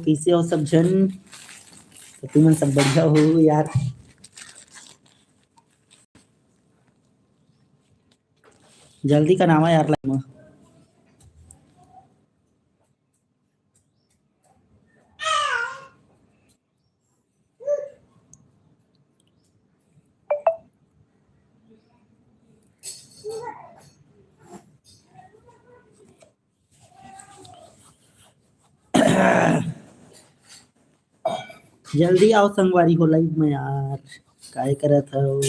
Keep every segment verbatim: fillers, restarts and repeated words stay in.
कइसे हो सब झन? त तुमन सब बढ़िया हो यार? जल्दी कन आवा यार live म। जल्दी आव संगवारी हो live म यार, काय करत हव?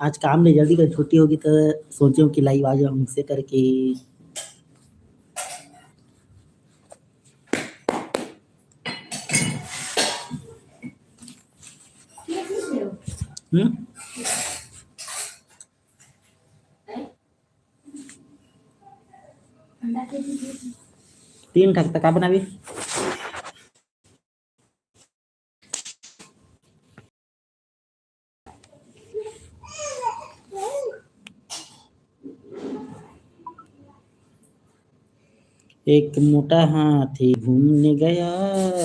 आज काम ले जल्दी कर छुट्टी होगी त सोचेंव कि live आ जाओ हमसे करके। हम्म? तीन ठक त का बनाबे? एक मोटा हाथी घूमने गया,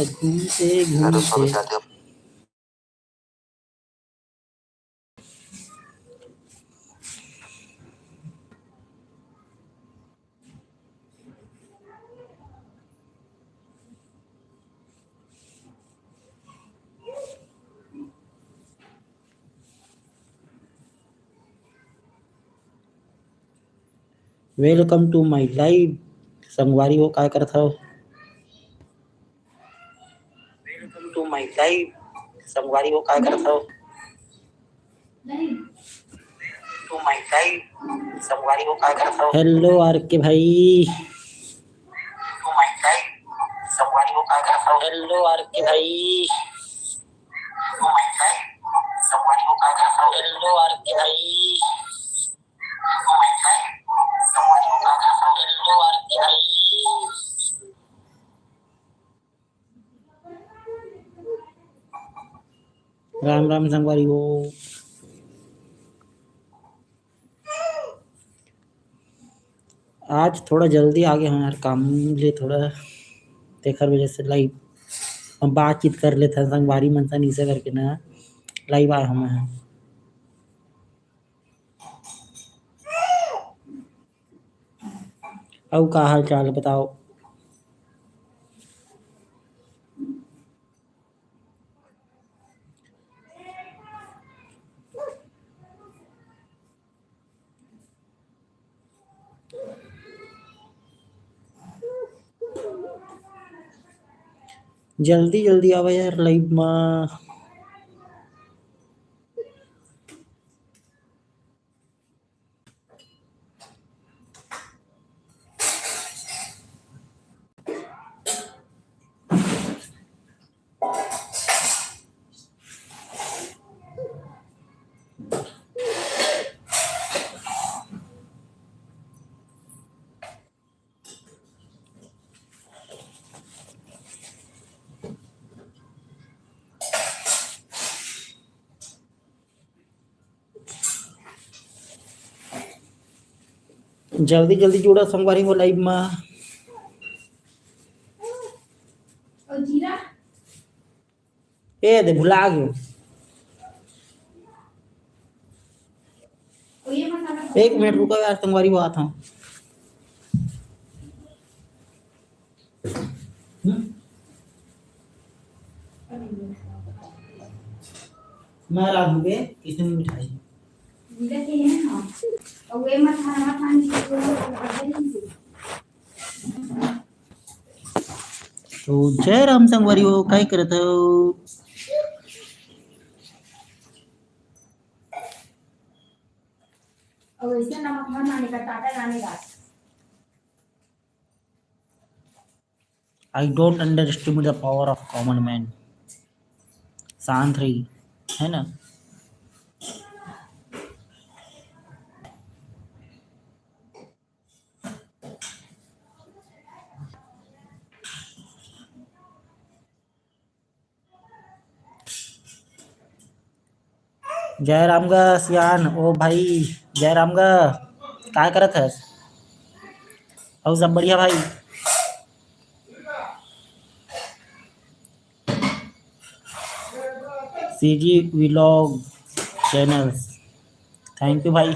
घूमते घूमते। Welcome to my live। संगवारी हो, काय करत हव? Welcome to my live। संगवारी हो, काय करत हव? To my live। संगवारी हो, काय करत हव? Hello आर के भाई। To my live। संगवारी हो, काय करत हव? Hello आर के भाई। To my live। संगवारी हो, काय करत हव? Hello आर के भाई। राम राम संगवारी हो। आज थोड़ा जल्दी आ गे हंव यार, काम ले थोड़ा, तेखर वजह से live हम बातचीत कर लेथन संगवारी मन संग, इसे करके ना live आए हंव मैं। अउ का हाल चाल बताओ? जल्दी जल्दी आवा यार live मा। जल्दी जल्दी जुड़ा संगवारी हो live मा। ए दे, भुला गेंव। एक मिनट रुका यार, संगवारी हो, आत हंव। हम्म? मैं ला दूंगे किसी मिठाई। तो जय राम संगवारी हो, काय करत हव? I don't underestimate the power of common man। शांत रही, है ना? जय राम गा सियान, ओ भाई, जय राम गा, काय करत हस? अउ सब बढ़िया भाई? CG Vlog Channels, thank you भाई।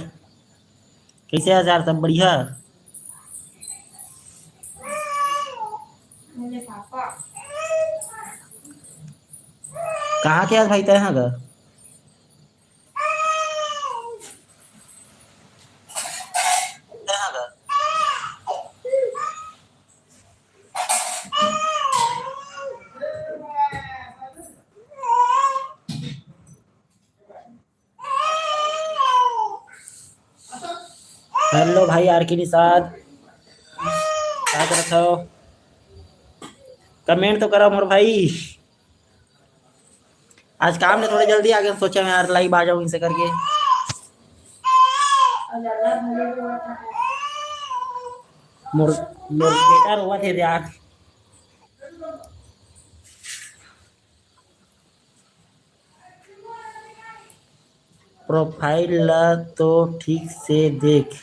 कैसे हस यार, सब बढ़िया? कहाँ के हस भाई तैं ह गा? Hello भाई आर के निषाद, का करत हव? Comment तो करव मोर भाई। आज काम ले थोड़ा जल्दी आ गया, सोचा मैं यार live आ जाऊँ इसे करके। मोर, मोर बेटा रोवत हे यार। Profile ला तो ठीक से देख।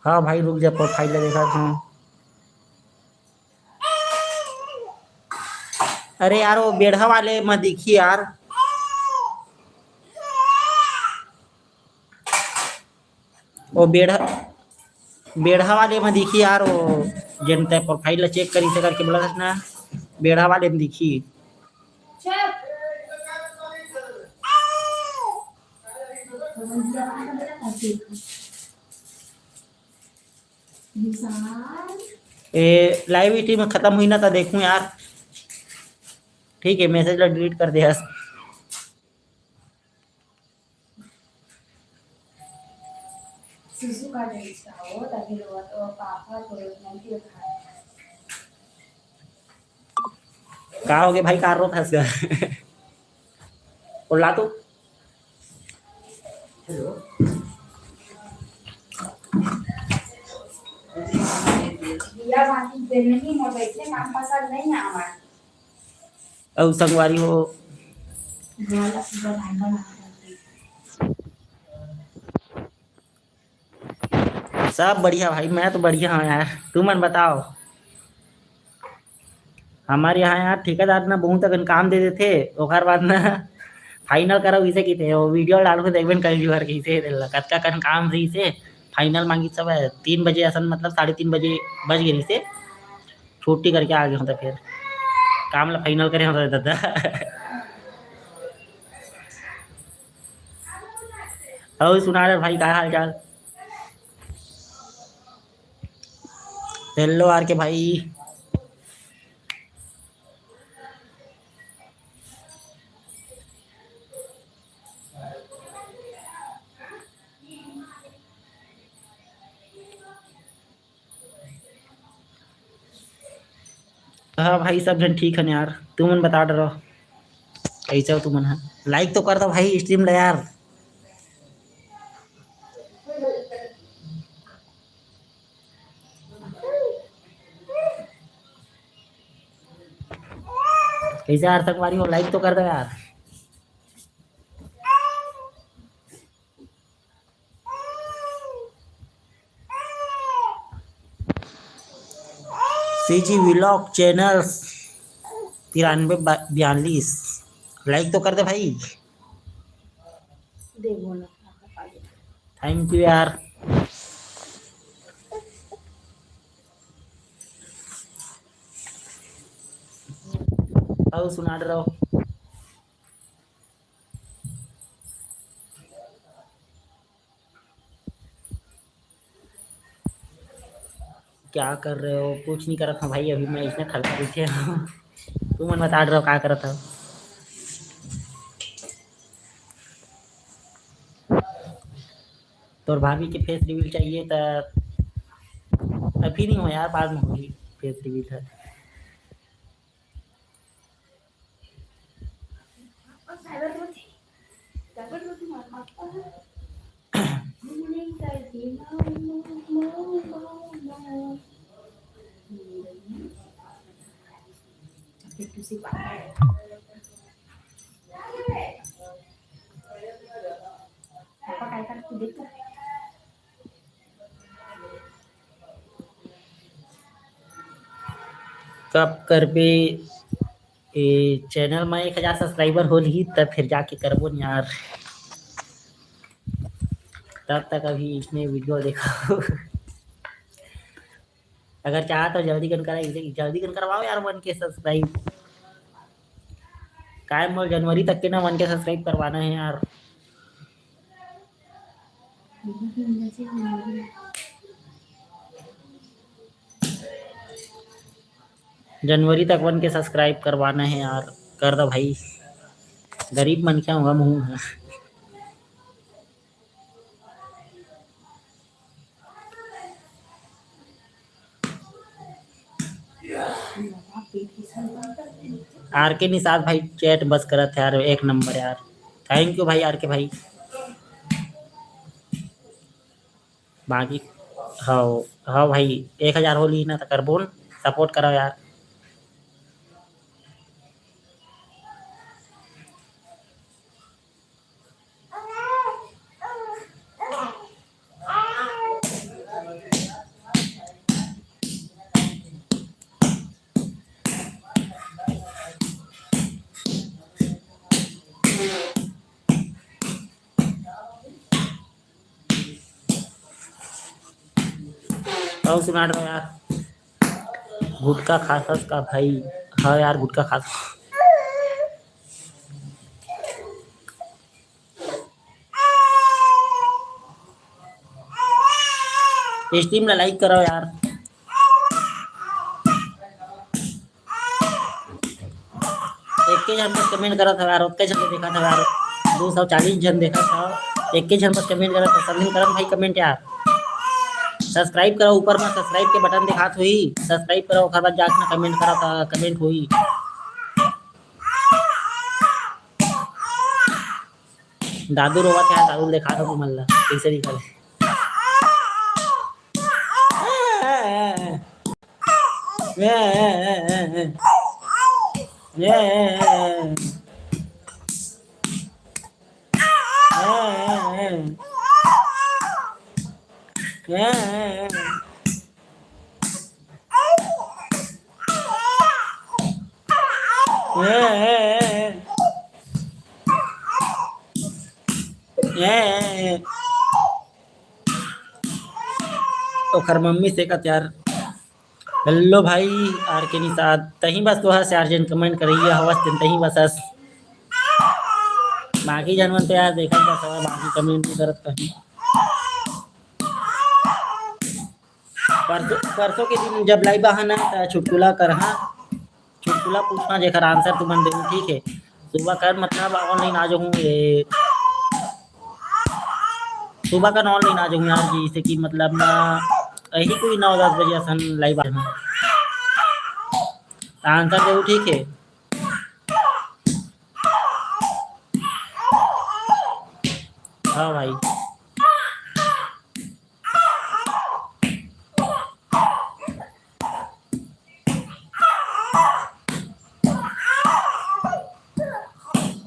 हाँ भाई रुक जा, profile ला देखत हूँ। अरे यार वो बेड़हा वाले म दिखी यार, वो बेड़हा, बेड़हा वाले म दिखी यार, वो जेन तैं profile ला check करिसे करके बोलत हस ना, बेड़हा वाले म दिखी। ए, live stream खतम हुई ना त देखूं यार। ठीक है, message ला delete कर दे हस। सुसु का नहीं इसका हो, तभी रोवा तो पापा को नहीं दिखा। का होगे भाई, का रोत हस गा? बोला तो। दिया बाकी दिन नहीं, मोर बैठे काम पसंद नहीं है हमारे। अउ संगवारी हो, सब बढ़िया भाई, मैं तो बढ़िया हूँ यार, तुमन बताओ। हमारे यहाँ यार ठेकेदार ना बहुत अकन काम दे देथे, ओकर बाद ना final करव इसे किथे, वो video डालहूँ देखबे न कल जुआर कइसे देला, कतका कन काम रहिसे, final मांगी सब तीन बजे असन, मतलब साढ़े तीन बजे बज गे रहिसे, छुट्टी करके आ गे हों त फिर काम ला final करे हों त दादा। अउ सुना रे भाई, का हाल चाल? Hello आर के भाई। हाँ भाई, सब झन ठीक हन यार, तुमन बता डरो कैसे हो तुमन ह? Like तो कर दो भाई stream ला यार। कैसे यार संगवारी हो, like तो कर दो यार। CG Vlog Channels तिरानवे बयालीस, like तो कर दे भाई। Thank you यार। अउ सुना रहो। क्या कर रहे हो? कुछ नहीं करत हूँ भाई, अभी मैं इसमें खड़ा बैठे हूँ। तुमन बता रहे हो क्या करत हो? तोर भाभी के face reveal चाहिए त अभी नहीं हो यार, बाद में होगी face reveal है। कब करबे ए, channel में एक हजार subscriber हो लिही, तब फिर जाके करबो न यार। तब तक अभी इसमें video देखो। अगर चाहत हो जल्दी कन करा, जल्दी कन करवाओ यार, one K subscribe। काय मोर जनवरी तक के ना one K subscribe करवाना है यार। जनवरी तक one K subscribe करवाना है यार, कर दो भाई, गरीब मनखे हूँ हम हूँ। आर के निषाद भाई chat बस करत है यार, एक नंबर यार, thank you भाई आर के भाई। बाकी हव हव भाई, एक हजार हो ली ना त करबो न, support करो यार। अउ सुनात रहो यार, गुटखा खाथस का भाई? हाँ यार, गुटखा खाथस। Stream ला like करो यार। एके झन बस comment करत हवे यार, ओतके झन देखत हवे यार, दो सौ चालीस झन देखत हवे, एके झन बस comment करत हवे, सब झन करन भाई comment यार। Subscribe करो, ऊपर में subscribe के button दिखात होही, subscribe करो, ओकर बाद जाके ना comment करो, त comment होही। दादू रोवत हे, दादू ल देखात हो तुमन ला, कइसे निकले। ओखर मम्मी से का यार। Hello भाई, आर के निषाद, तहीं बस तो हस यार, जेन comment करइया हवस, तेन तहीं बस हस। बाकी झन मन तो यार देखत बस हवय, बाकी comment भी करत कहीं। परसों, परसों के दिन जब live आहा ना, त चुटकुला करहा, चुटकुला पूछना, जेकर answer तुमन देहू, ठीक है? सुबह कर, मतलब, online आ जाहूँ, ये सुबह कर online आ जाहूँ यार, जैसे कि, मतलब, ना, यही कोई नौ दस बजे असन live आ जाहूँ, answer देहू, ठीक है? हाँ भाई।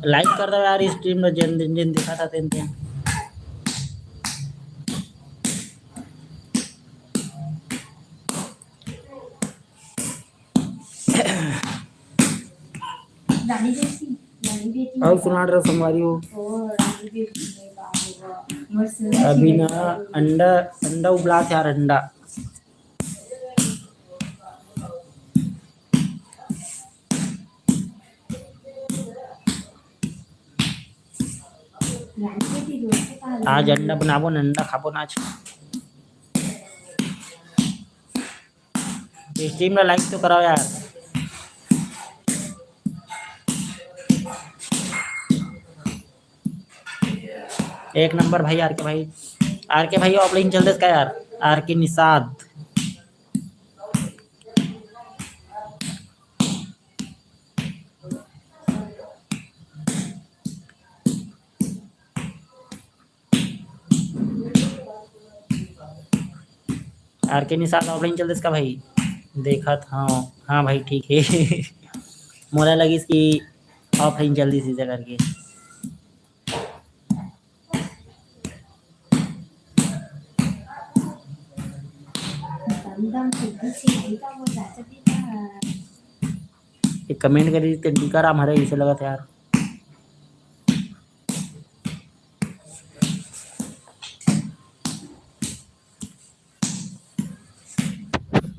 Like कर दो यार stream में, जेन, जेन, जेन दिखाता तेन, तेन। अउ सुनात रहो संगवारी हो। अभी ना अंडा, अंडा उबलात हे यार, अंडा। आज अंडा बनाबो न, अंडा खाबो न आज। Stream ला like तो कराओ यार। एक नंबर भाई, आर के भाई, आर के भाई offline चल देस का यार? आर के निषाद। आर के निषाद offline चल देस का भाई? देखत हव। हाँ भाई, ठीक है। मोला लगिस कि offline चल दिस इसे करके। एक comment करी ते टीका राम हरे, इसे लगत हे यार।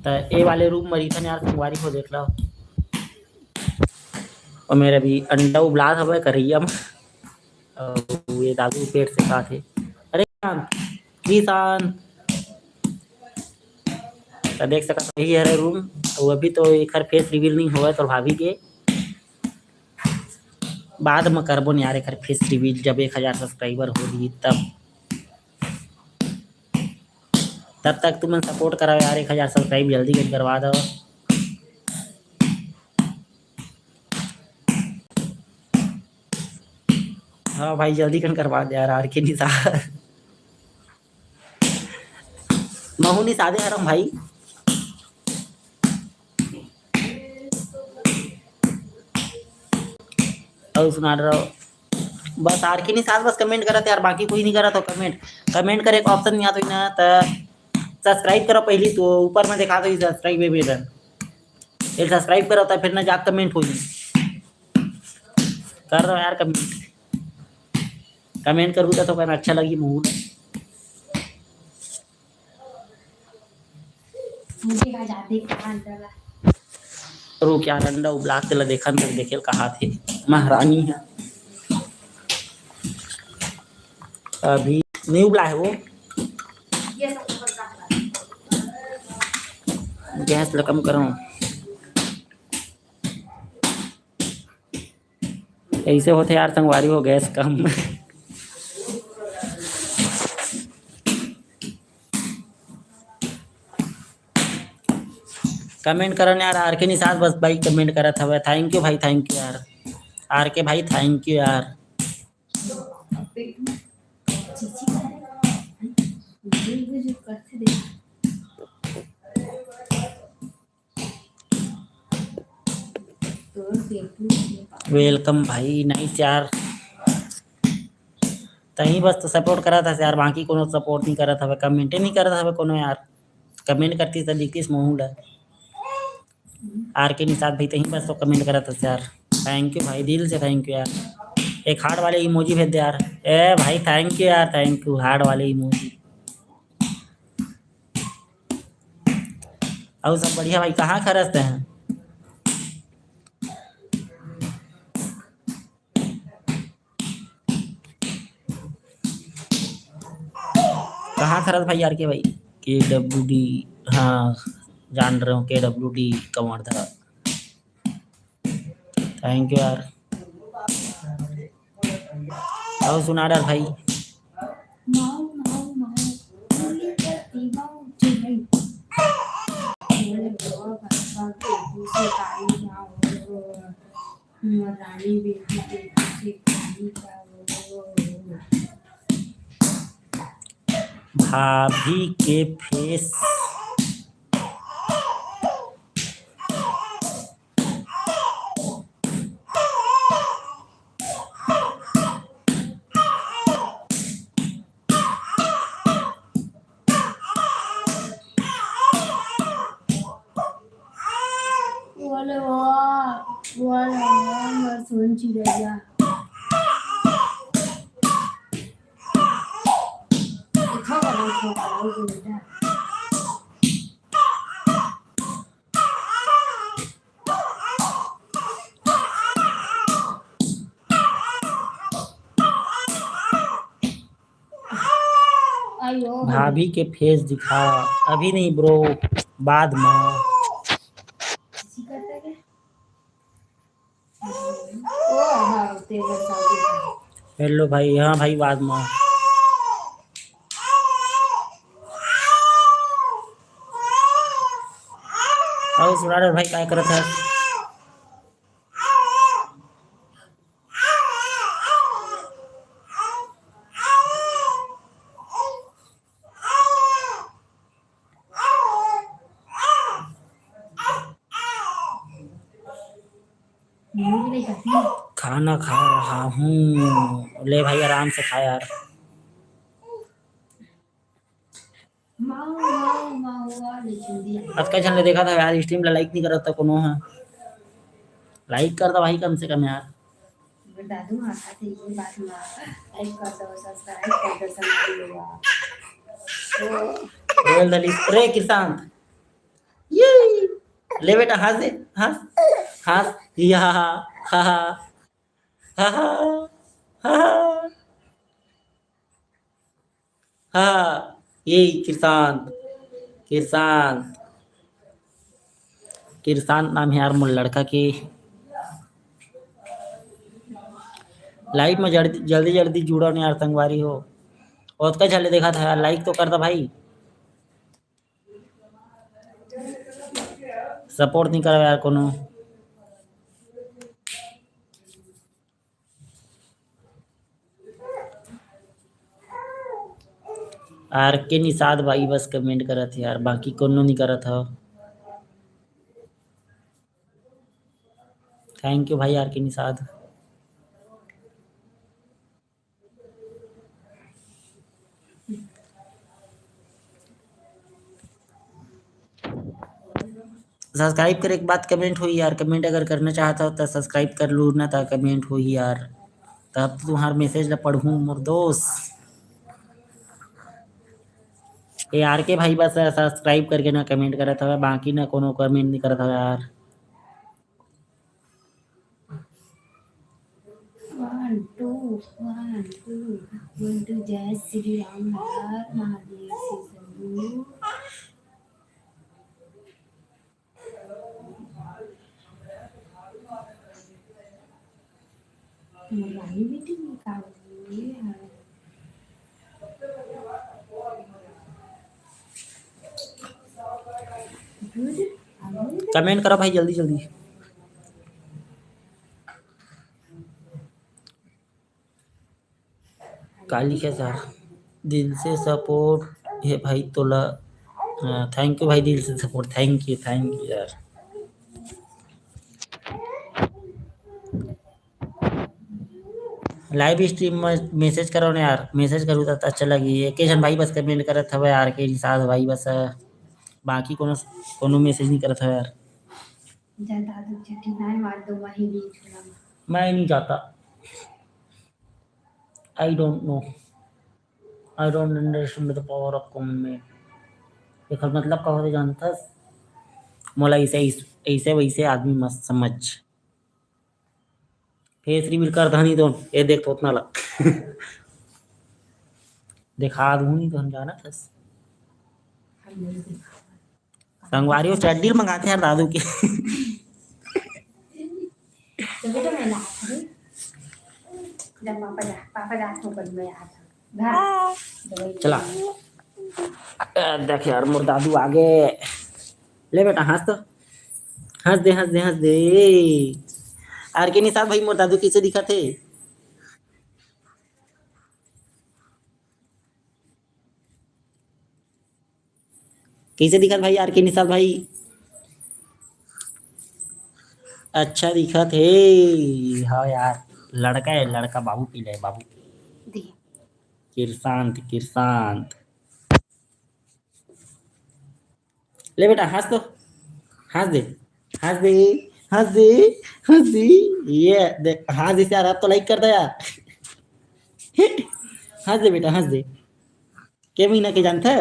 त ए वाले room म रहिथन यार, संगवारी हो, देख लो। अउ मेर अभी अंडा उबलात हवय करइया म, अउ ये दादू पेट से खात हे। अरे क्रिशांत, त देख सकत हो, यही हरे room। अउ अभी तो एखर face reveal नहीं होवय तोर भाभी के, बाद म करबो न यार एखर face reveal, जब एक हजार subscriber हो रही तब। तब तक तुमन support कराओ यार, एक हजार subscribe जल्दी कन करवा दो। हाँ भाई, जल्दी कन करवा दे यार, आर के निषाद। महू निषादे हरम भाई। अउ सुना रहो, बस आर के निषाद बस comment करत यार, बाकी कोई नहीं करत हो comment। Comment करे के option नहीं आत होही ना, त subscribe करो पहली, तो ऊपर में दिखा दो subscribe button, ये subscribe करो, तब फिर ना जा comment होही। कर रहो यार comment, comment करू त थोकन अच्छा लगी महू ल। मुझे आ जाते कहाँ अंदर। रुक यार, अंडा उबला के ला देखन, तक देखे ल कहा थे महारानी है। अभी नहीं उबला है वो। गैस ला कम करो। ऐसे होथे यार संगवारी हो, गैस कम। Comment करन यार, आर के निषाद बस भाई comment करत हवे। Thank you भाई, thank you यार, आर के भाई, thank you यार। Welcome भाई, nice यार। तहीं बस तो support करत हस यार, बाकी कोनो support नहीं करत हवे, comment नहीं करत हवे कोनो यार। Comment करती त दिखतीस महू ला। आर के निषाद भाई, तहीं बस तो comment करत हस यार। Thank you भाई, दिल से thank you यार। एक heart वाले emoji भेज दे यार। ए भाई, thank you यार, thank you, heart वाले emoji। अउ सब बढ़िया भाई, कहाँ खरस ते हैं? कहाँ खरस भाई, आर के भाई? के डब्ल्यू डी, हाँ, जान रहे हो, के W D Kawardha. Thank you यार। अउ सुना डर भाई। माऊ, माऊ, माऊ, बोली करती माऊ चिड़ै। बोले बाबा, बाबा, बेटी से ताई माऊ। रानी बेटी, बेटी से ताई माऊ। भाभी के face। वाले वाह, वाले वाह, मैं सोन चिड़ैया। देखो, देखो, देखो, बेटा। भाभी के face दिखा, अभी नहीं bro, बाद में। Hello भाई, हाँ भाई, बाद में। अउ सुना डर भाई, काय करत है? खाना खा रहा हूँ। ले भाई, आराम से खा यार। अतका झन ले देखत हवे यार, stream ला like नहीं करत त कोनो ह। Like कर दो भाई कम से कम यार। दादू हाँ खाते ये बात ना। Like कर दो, subscribe कर दो, संगवारी लोग। रोयल दली रे किसान। ये ले बेटा, हंस दे, हंस, हंस, या, हा, हा, हा, हा, हा, हा। हाँ, ये किरशांत, किरशांत, किरशांत नाम है यार मोर लड़का के। Live में जल्दी, जल्दी, जल्दी जुड़ो न यार संगवारी हो। ओतका झले देखा था यार, like तो कर दो भाई। Support नहीं करो यार कोनो। आर के निषाद भाई बस comment करत हे यार, बाकी कोनो नहीं करत हो। Thank you भाई आर के निषाद। Subscribe करे के बाद comment होही यार, comment अगर करना चाहत हो तो subscribe कर लू ना, तो comment होही यार, तब तो तुम्हार message ला पढ़हूँ मोर दोस्त। ए आर के भाई बस subscribe करके ना comment करत हवे, बाकी ना कोनो comment नहीं करत हवे यार। One, two, one, two, one, two, जय श्री राम, हर हर महादेव, शिव शंभू। तुम्हारी meeting में का बोल रही है? Comment करो भाई जल्दी जल्दी। काली के सर, दिल से support हे भाई तोला। हाँ, thank you भाई, दिल से support, thank you, thank you यार। Live stream में message करो ना यार, message करू त अच्छा लगी। एक झन भाई बस comment करत हवे यार, के निषाद भाई बस, बाकी कोनो, कोनो message नहीं करत हवे यार। जा दादू चट्टी नाय मार दो, वही नहीं छोड़ा। मैं नहीं जाता। I don't know, I don't understand the power of comment में। एकर मतलब का होथे जानथस? मोला ऐसे, ऐसे वैसे आदमी मत समझ। Face reveal कर दहनी तो ये देख थोतना ला। देखा दूँ नहीं तो हम जानथस। संगवारी हो चड्डी मंगाते हैं दादू के। तो बेटा मैं ला, अरे। जा पापा जा, पापा जा, तो कर मैं आ जा। घर। चला। अ, देख यार, मोर दादू आगे। ले बेटा, हंस तो। हंस दे, हंस दे, हंस दे। आर के निषाद भाई, मोर दादू कैसे दिखत हे? कैसे दिखत भाई, आर के निषाद भाई? अच्छा दिखत हे। हाँ यार, लड़का है, लड़का, बाबू पी ले, बाबू। दे। किरशांत, किरशांत। ले बेटा, हंस तो, हंस दे, हंस दे, हंस दे, हंस दे। ये देख, हंस दे यार, अब तो like कर दे यार। हंस दे बेटा, हंस दे। के महीना के जानथे?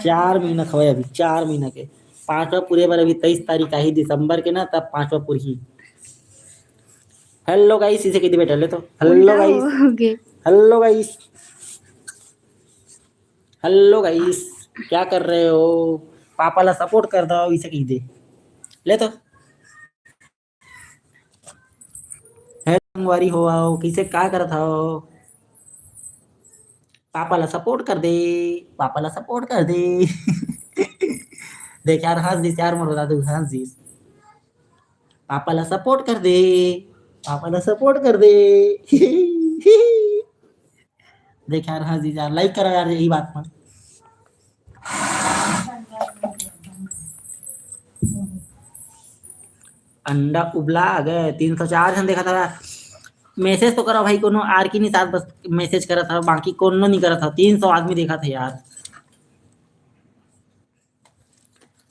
चार महीना खवे अभी, चार महीना के। पांचवा पूरे बर अभी तेईस तारीख आही दिसंबर के ना, तब पांचवा पूरही। Hello guys, इसे कह दे बेटा, ले तो। Hello उल्टा guys। हो गए। Hello guys। Hello guys, क्या कर रहे हो? पापा ला support कर दो, इसे कह दे। ले तो। हे संगवारी हो, आओ, कैसे, का करत हव? पापा ला support कर दे, पापा ला support कर दे। देख यार, हंस दिस यार, मोर दादू हंस दिस। पापा ला support कर दे, पापा ला support कर दे। देख यार, हंस दिस यार, like करो यार, यही बात पर। अंडा उबला गए, तीन सौ चार झन देखा था। Message तो करो भाई, कोनो आर के निषाद बस message करा था, बाकी कोनो नहीं करा था। तीन सौ आदमी देखा था यार।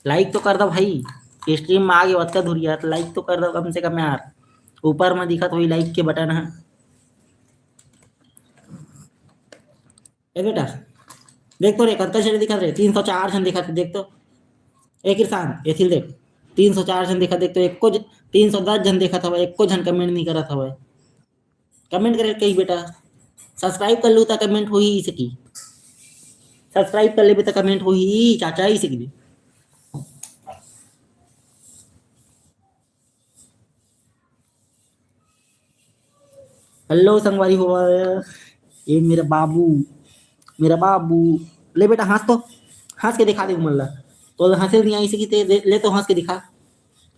Like तो कर दो भाई, stream में आगे वतका धुरिया, तो like तो कर दो कम से कम यार। ऊपर में दिखत होही like के button ह। ए बेटा, देख तो रे, कतका झन दिखत रे, तीन सौ चार झन दिखत हे, देख तो। ए किरसान, एथिल देख, तीन सौ चार झन दिखत, देख तो, एको झ-, तीन सौ दस झन दिखत हवय, एको झन comment नहीं करत हवय। Comment करे कही बेटा, subscribe कर लू त comment होही इसे की, subscribe कर लेबे त comment होही चाचा इसे की। Hello संगवारी हो, ये मेरा बाबू, मेरा बाबू। ले बेटा, हंस तो, हंस के दिखा दे उमन ला। तो हंसे नहीं आई सकी ते, ले, ले तो हंस के दिखा,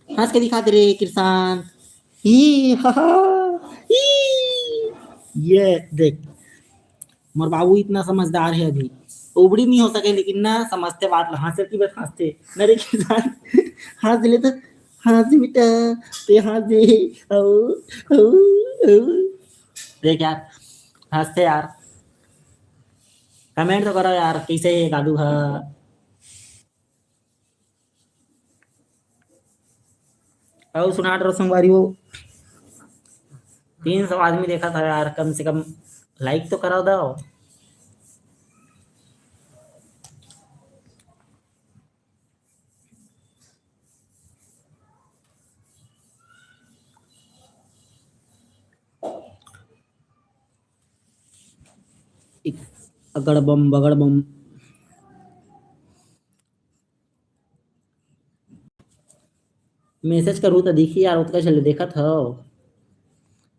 हंस के दिखा दे रे किरसान। ही, हा, हा, ही। ये देख, मोर बाबू इतना समझदार है, अभी उबड़ी नहीं हो सके, लेकिन ना समझते बात ला, हंसे की बात हंसते। न रे किरसान, हंस ले तो, हंस बेटा, ते हंस दे। ओ, ओ, ओ। देख यार, हंसते यार, comment तो करो यार, कैसे ये दादू है। अउ सुनात रहो संगवारी हो, तीन सौ आदमी देखत हवे यार, कम से कम like तो करा दव। अगड़ बम बगड़ बम। Message करूँ त दिखी यार, ओतका झन ले देखत हव।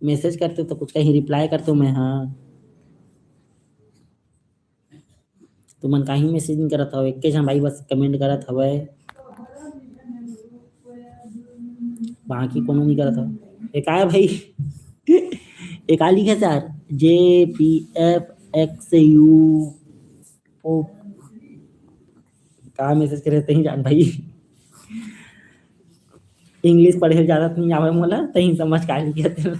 Message करते तो कुछ कहीं reply करते मैं, हाँ। तुमन काहीं message नहीं करत हव, एके झन भाई बस comment करत हवय, बाकी कोनो नहीं करत हव। ए काय भाई? ए का लिखे यार? J P F X U। ओ, का message करे तहीं जान भाई। English पढ़े ल जादा नहीं आवे मोला, तहीं समझ का लिखे तेला।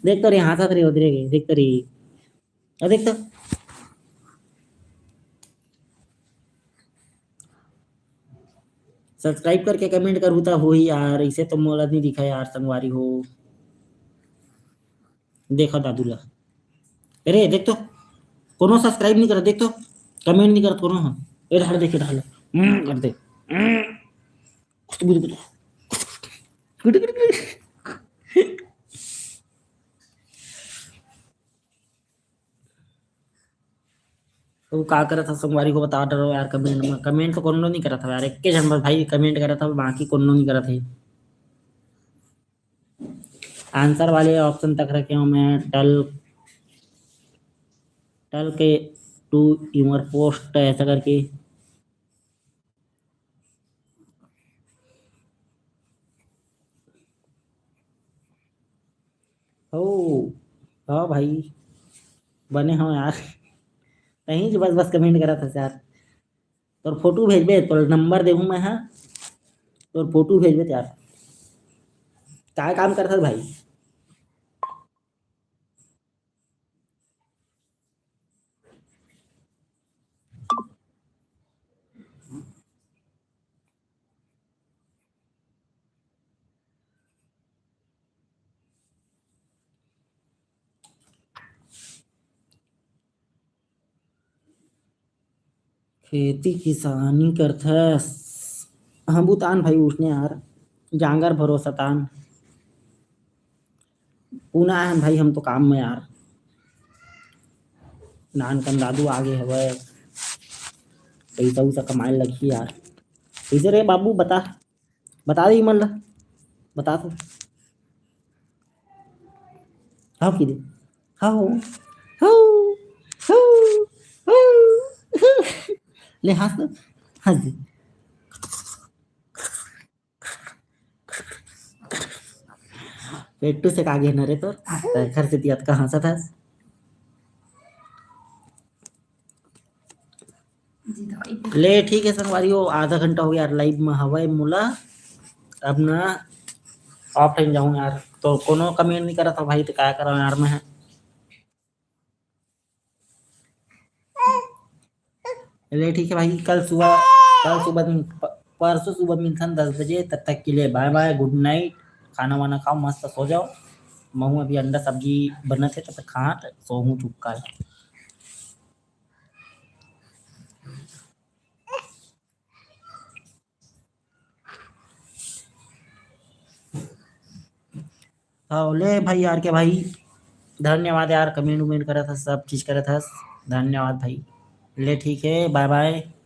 देख तो रे, हंसत रे, उधरे गए, देख तो रे। आ, देख तो। Subscribe करके comment करू त होही यार, इसे तो मोला नहीं दिखा यार, संगवारी हो। देखो दादू ला। अरे, देख तो। कोनो subscribe नहीं करत, देख तो। Comment नहीं करत कोनो ह। ए, ढाल देखे, ढाल। हम्म, कर दे। हम्म। कुछ तो बुझ, कुछ तो। तो का करत ह संगवारी हो, बता डरो यार comment में। Comment तो कोनो नहीं करत हव यार, एके झन बस भाई comment करत हव, बाकी कोनो नहीं करत हे। Answer वाले option तक रखे हूँ मैं, टल, टल के to your post ऐसा करके। ओ, हाँ भाई, बने हो यार। तहीं ज बस, बस comment करत हस यार। तोर फोटो भेजबे, तोर नंबर देहूँ मैं, हाँ। तोर फोटो भेजबे यार। काय काम करत हस भाई? खेती किसानी करथस? हाँ, बुतान भाई, उसने यार, जांगर भरोसा तान। पुना आए हन भाई हम तो काम में यार। नान कन दादू आगे हवय, पइसा उइसा कमाए लगही यार। कइसे रे बाबू, बता, बता दे मन ला, बता तो। हाँ की दे, हाँ हो, हाँ, हाँ, हाँ। ले हंस तो, हंस दे। पेट्टू से का गे न रे तोर? तेखर सेती अतका हंसत हस। ले ठीक है संगवारी हो, आधा घंटा हो गया यार live में हवय मोला, अब ना offline जाऊँ यार। तो कोनो comment नहीं करत हो भाई, तो का करा यार मैं। ले ठीक है भाई, कल सुबह, कल सुबह दिन, प-, परसों सुबह मिलथन दस बजे। तब तक के लिए bye bye, good night। खाना वाना खाओ, मस्त सो जाओ। महूँ अभी अंडा सब्जी बनत हे, तब तक खा सोहूँ चुपका। हाँ, ले भाई यार के भाई, धन्यवाद यार, comment उमेंट करत हस, सब चीज करत हस, धन्यवाद भाई। ले ठीक है, bye bye।